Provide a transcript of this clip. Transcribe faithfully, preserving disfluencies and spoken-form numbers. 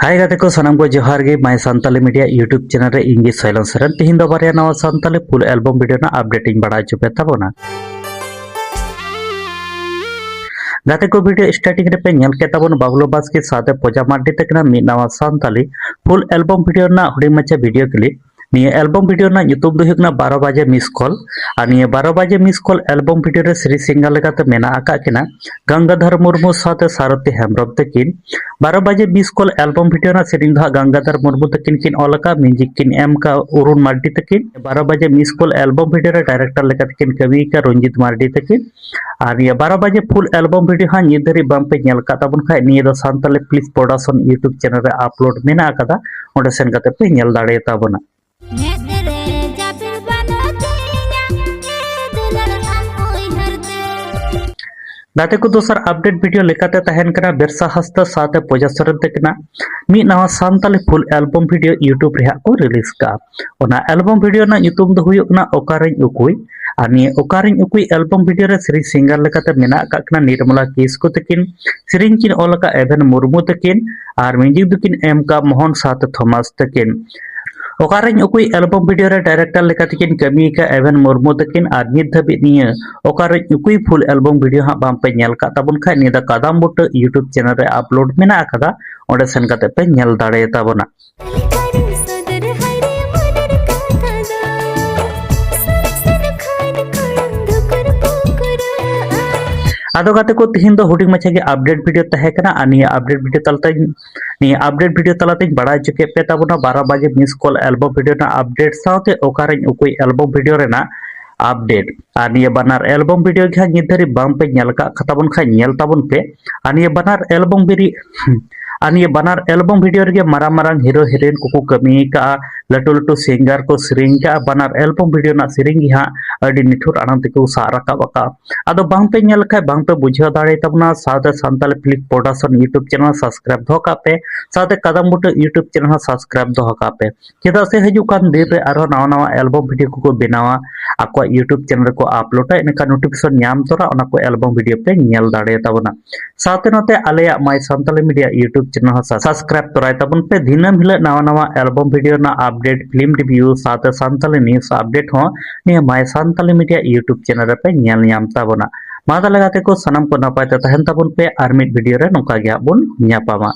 ᱦᱟᱭ ᱜᱟᱛᱮ ᱠᱚ, ᱥᱟᱱᱟᱢ ᱠᱚ ᱡᱚᱦᱟᱨ ᱜᱮ᱾ My Santali Media YouTube channel ᱨᱮ ᱤᱧ ᱜᱮ ᱥᱚᱭᱞᱚᱱ ᱥᱚᱨᱮᱱ᱾ ᱛᱤᱦᱤᱧ ᱫᱚ ᱵᱟᱨᱭᱟ ᱱᱟᱣᱟ ᱥᱟᱱᱛᱟᱞᱤ full album video ᱨᱮᱱᱟᱜ update ᱤᱧ ᱵᱟᱲᱟᱭ ᱦᱚᱪᱚ ᱯᱮ ᱛᱟᱵᱚᱱᱟ᱾ ᱜᱟᱛᱮ ᱠᱚ, video starting ᱨᱮᱯᱮ ᱧᱮᱞ ᱠᱮᱫ ᱛᱟᱵᱚᱱ ᱵᱟᱵᱞᱩ ᱵᱟᱥᱠᱮ ᱥᱟᱶᱛᱮ ᱯᱩᱡᱟ ᱢᱟᱨᱰᱤ ᱛᱟᱹᱠᱤᱱᱟᱜ ᱢᱤᱫ ᱱᱟᱣᱟ ᱥᱟᱱᱛᱟᱞᱤ full album video ᱨᱮᱱᱟᱜ ᱦᱩᱰᱤᱧ ᱢᱟᱪᱷᱟ video clip᱾ ᱱᱤᱭᱟᱹ album video ᱨᱮᱱᱟᱜ ᱧᱩᱛᱩᱢ ᱫᱚ ᱦᱩᱭᱩᱜ ᱠᱟᱱᱟ ᱵᱟᱨᱚ ᱵᱟᱡᱮ miss call᱾ ᱟᱨ ᱱᱤᱭᱟᱹ ᱵᱟᱨᱚ ᱵᱟᱡᱮ miss call album video ᱨᱮ ᱥᱮᱨᱮᱧ singer ᱞᱮᱠᱟᱛᱮ ᱢᱮᱱᱟᱜ ᱟᱠᱟᱫ ᱠᱤᱱᱟ ᱜᱟᱝᱜᱟᱫᱷᱚᱨ ᱢᱩᱨᱢᱩ ᱥᱟᱶᱛᱮ ᱥᱟᱨᱚᱛᱤ ᱦᱮᱢᱵᱨᱚᱢ ᱛᱟᱹᱠᱤᱱ᱾ ᱵᱟᱨᱚ ᱵᱟᱡᱮ miss call album video ᱨᱮᱱᱟᱜ ᱥᱮᱨᱮᱧ ᱫᱚ ᱦᱟᱸᱜ ᱜᱟᱝᱜᱟᱫᱷᱚᱨ ᱢᱩᱨᱢᱩ ᱛᱟᱹᱠᱤᱱ ᱠᱤᱱ ᱚᱞ ᱟᱠᱟᱫ, music ᱠᱤᱱ ᱮᱢ ᱟᱠᱟᱫ ᱚᱨᱩᱱ ᱢᱟᱨᱰᱤ ᱛᱟᱹᱠᱤᱱ᱾ ᱵᱟᱨᱚ ᱵᱟᱡᱮ miss call album video ᱨᱮ director ᱞᱮᱠᱟᱛᱮ ᱠᱤᱱ ᱠᱟᱹᱢᱤ ᱟᱠᱟᱫ ᱨᱚᱧᱡᱤᱛ ᱢᱟᱨᱰᱤ ᱛᱟᱹᱠᱤᱱ᱾ ᱟᱨ ᱱᱤᱭᱟᱹ ᱵᱟᱨᱚ ᱵᱟᱡᱮ full album video ᱦᱟᱸᱜ ᱱᱤᱛ ᱫᱷᱟᱹᱨᱤᱡ ᱵᱟᱝ ᱯᱮ ᱧᱮᱞ ᱟᱠᱟᱫ ᱛᱟᱵᱚᱱ ᱠᱷᱟᱡ, ᱱᱤᱭᱟᱹ ᱫᱚ Santali Philip production YouTube channel ᱨᱮ upload ᱢᱮᱱᱟᱜ ᱟᱠᱟᱫᱟ, ᱚᱸᱰᱮ ᱥᱮᱱ ᱠᱟᱛᱮ ᱯᱮ ᱧᱮᱞ ᱫᱟᱲᱮᱭᱟᱛᱟ ᱵᱚᱱᱟ᱾ ᱢᱮᱫ ᱨᱮ ᱡᱟᱹᱯᱤᱫ ᱵᱟᱹᱱᱩᱜ ᱛᱤᱧᱟ, ᱮ ᱫᱩᱞᱟᱹᱲ ᱟᱢ ᱩᱭᱦᱟᱹᱨ ᱛᱮ᱾ ᱜᱟᱛᱮ ᱠᱚ, ᱫᱚᱥᱟᱨ update video ᱞᱮᱠᱟᱛᱮ ᱛᱟᱦᱮᱱ ᱠᱟᱱᱟ ᱵᱮᱨᱥᱟ ᱦᱟᱸᱥᱫᱟ ᱥᱟᱶᱛᱮ ᱯᱩᱡᱟ ᱥᱚᱨᱮᱱ ᱛᱟᱹᱠᱤᱱᱟᱜ ᱢᱤᱫ ᱱᱟᱣᱟ Santali full album video YouTube ᱨᱮ ᱦᱟᱸᱜ ᱠᱚ release ᱠᱟᱜᱼᱟ᱾ ᱚᱱᱟ album video ᱨᱮᱱᱟᱜ ᱧᱩᱛᱩᱢ ᱫᱚ ᱦᱩᱭᱩᱜ ᱠᱟᱱᱟ ᱚᱠᱟᱨᱮᱧ ᱩᱠᱩᱭ᱾ ᱟᱨ ᱱᱤᱭᱟᱹ ᱚᱠᱟᱨᱮᱧ ᱩᱠᱩᱭ album video ᱨᱮ ᱥᱮᱨᱮᱧ singer ᱞᱮᱠᱟᱛᱮ ᱢᱮᱱᱟᱜ ᱟᱠᱟᱫ ᱠᱤᱱᱟ ᱱᱤᱨᱢᱚᱞᱟ ᱠᱤᱥᱠᱩ ᱛᱟᱹᱠᱤᱱ, ᱥᱮᱨᱮᱧ ᱠᱤᱱ ᱚᱞ ᱟᱠᱟᱫ ᱮᱵᱷᱮᱱ ᱢᱩᱨᱢᱩ ᱛᱟᱹᱠᱤᱱ, ᱟᱨ music ᱫᱚᱠᱤᱱ ᱮᱢ ᱟᱠᱟᱫ ᱢᱳᱦᱚᱱ ᱥᱟᱶᱛᱮ ᱛᱷᱚᱢᱟᱥ ᱛᱟᱹᱠᱤᱱ᱾ ᱚᱠᱟᱨᱮᱧ ᱩᱠᱩᱭ album video ᱨᱮ director ᱞᱮᱠᱟᱛᱮ ᱠᱤᱱ ᱠᱟᱹᱢᱤ ᱟᱠᱟᱫ ᱮᱵᱷᱮᱱ ᱢᱩᱨᱢᱩ ᱛᱟᱹᱠᱤᱱ, ᱟᱨ ᱱᱤᱛ ᱫᱷᱟᱹᱵᱤᱡ ᱱᱤᱭᱟᱹ ᱚᱠᱟᱨᱮᱧ ᱩᱠᱩᱭ full album video ᱦᱟᱸᱜ ᱵᱟᱝ ᱯᱮ ᱧᱮᱞ ᱟᱠᱟᱫ ᱛᱟᱵᱚᱱ ᱠᱷᱟᱡ, ᱱᱤᱭᱟᱹ ᱫᱚ ᱠᱟᱫᱟᱢ ᱵᱩᱴᱟᱹ YouTube channel ᱨᱮ upload ᱢᱮᱱᱟᱜ ᱟᱠᱟᱫᱟ, ᱚᱸᱰᱮ ᱥᱮᱱ ᱠᱟᱛᱮ ᱯᱮ ᱧᱮᱞ ᱫᱟᱲᱮᱭᱟᱛᱟ ᱵᱚᱱᱟ᱾ ᱞᱮᱠᱷᱟᱨᱤ ᱥᱚᱫᱚᱨ ᱦᱟᱭᱨᱮ ᱢᱚᱱᱮᱨ ᱠᱟᱛᱷᱟ ᱫᱚ ᱥᱩᱨ ᱥᱮᱱ ᱠᱷᱟᱱ ᱠᱚᱲᱟᱢ ᱫᱷᱩᱠᱩᱨ ᱯᱩᱠᱩᱨᱟ᱾ ᱟᱫᱚ ᱜᱟᱛᱮ ᱠᱚ, ᱛᱤᱦᱤᱧ ᱫᱚ ᱦᱩᱰᱤᱧ ᱢᱟᱪᱷᱟ ᱜᱮ update video ᱛᱟᱦᱮᱸ ᱠᱟᱱᱟ᱾ ᱟᱨ ᱱᱤᱭᱟᱹ update video ᱛᱟᱞᱟᱛᱮᱧ ᱱᱤᱭᱟᱹ update video ᱛᱟᱞᱟᱛᱮᱧ ᱵᱟᱲᱟᱭ ᱦᱚᱪᱚ ᱠᱮᱫ ᱯᱮ ᱛᱟᱵᱚᱱᱟ ᱵᱟᱨᱚ ᱵᱟᱡᱮ miss call album video ᱨᱮᱱᱟᱜ update ᱥᱟᱶᱛᱮ ᱚᱠᱟᱨᱮᱧ ᱩᱠᱩᱭ album video ᱨᱮᱱᱟᱜ update᱾ ᱟᱨ ᱱᱤᱭᱟᱹ ᱵᱟᱱᱟᱨ album video ᱜᱮ ᱦᱟᱸᱜ ᱱᱤᱛ ᱫᱷᱟᱹᱨᱤᱡ ᱵᱟᱝ ᱯᱮ ᱧᱮᱞ ᱟᱠᱟᱫ ᱠᱷᱟᱱ ᱛᱟᱵᱚᱱ ᱠᱷᱟᱡ, ᱧᱮᱞ ᱛᱟᱵᱚᱱ ᱯᱮ᱾ ᱟᱨ ᱱᱤᱭᱟᱹ ᱵᱟᱱᱟᱨ album ᱵᱤᱨᱤ ᱟᱨ ᱱᱤᱭᱟᱹ ᱵᱟᱱᱟᱨ album video ᱨᱮᱜᱮ ᱢᱟᱨᱟᱝ ᱢᱟᱨᱟᱝ hero heroine ᱠᱚᱠᱚ ᱠᱟᱹᱢᱤ ᱟᱠᱟᱫᱼᱟ, ᱞᱟᱹᱴᱩ ᱞᱟᱹᱴᱩ singer ᱠᱚ ᱥᱮᱨᱮᱧ ᱟᱠᱟᱫᱼᱟ᱾ ᱵᱟᱱᱟᱨ album video ᱨᱮᱱᱟᱜ ᱥᱮᱨᱮᱧ ᱜᱮ ᱦᱟᱸᱜ ᱟᱹᱰᱤ ᱱᱤᱴᱷᱩᱨ ᱟᱲᱟᱝ ᱛᱮᱠᱚ ᱥᱟᱵ ᱨᱟᱠᱟᱵ ᱟᱠᱟᱫᱼᱟ᱾ ᱟᱫᱚ ᱵᱟᱝ ᱯᱮ ᱧᱮᱞ ᱞᱮᱠᱷᱟᱡ ᱵᱟᱝ ᱯᱮ ᱵᱩᱡᱷᱟᱹᱣ ᱫᱟᱲᱮᱭᱟᱛᱟ ᱵᱚᱱᱟ᱾ ᱥᱟᱶᱛᱮ Santali Philip production YouTube channel subscribe ᱫᱚᱦᱚ ᱠᱟᱜ ᱯᱮ, ᱥᱟᱶᱛᱮ ᱠᱟᱫᱟᱢ ᱵᱩᱴᱟᱹ YouTube channel ᱦᱚᱸ subscribe ᱫᱚᱦᱚ ᱠᱟᱜ ᱯᱮ᱾ ᱪᱮᱫᱟᱜ ᱥᱮ ᱦᱤᱡᱩᱜ ᱠᱟᱱ ᱫᱤᱱ ᱨᱮ ᱟᱨᱦᱚᱸ ᱱᱟᱣᱟ ᱱᱟᱣᱟ album video ᱠᱚᱠᱚ ᱵᱮᱱᱟᱣᱟ᱾ ᱟᱠᱚᱣᱟᱜ YouTube channel ᱨᱮᱠᱚ uploadᱟ, ᱤᱱᱟᱹᱠᱷᱟᱱ notification ᱧᱟᱢ ᱛᱚᱨᱟ ᱚᱱᱟ ᱠᱚ album video ᱯᱮ ᱧᱮᱞ ᱫᱟᱲᱮᱭᱟᱛᱟᱵᱚᱱᱟ᱾ ᱥᱟᱶᱛᱮ ᱱᱚᱛᱮ ᱟᱞᱮᱭᱟᱜ My Santali Media YouTube channel ᱦᱚᱸ subscribe ᱛᱚᱨᱟᱭ ᱛᱟᱵᱚᱱ ᱯᱮ᱾ ᱫᱤᱱᱟᱹᱢ ᱦᱤᱞᱳᱜ ᱱᱟᱣᱟ ᱱᱟᱣᱟ album video ᱨᱮᱱᱟᱜ update, film review ᱥᱟᱶᱛᱮ ᱥᱟᱱᱛᱟᱞᱤ news update ᱦᱚᱸ ᱱᱤᱭᱟᱹ My Santali Media YouTube channel ᱨᱮᱯᱮ ᱧᱮᱞ ᱧᱟᱢ ᱛᱟᱵᱚᱱᱟ᱾ ᱢᱟ ᱛᱟᱦᱞᱮ ᱜᱟᱛᱮ ᱠᱚ, ᱥᱟᱱᱟᱢ ᱠᱚ ᱱᱟᱯᱟᱭ ᱛᱮ ᱛᱟᱦᱮᱱ ᱛᱟᱵᱚᱱ ᱯᱮ, ᱟᱨ ᱢᱤᱫ video ᱨᱮ ᱱᱚᱝᱠᱟ ᱜᱮ ᱦᱟᱸᱜ ᱵᱚᱱ ᱧᱟᱯᱟᱢᱟ᱾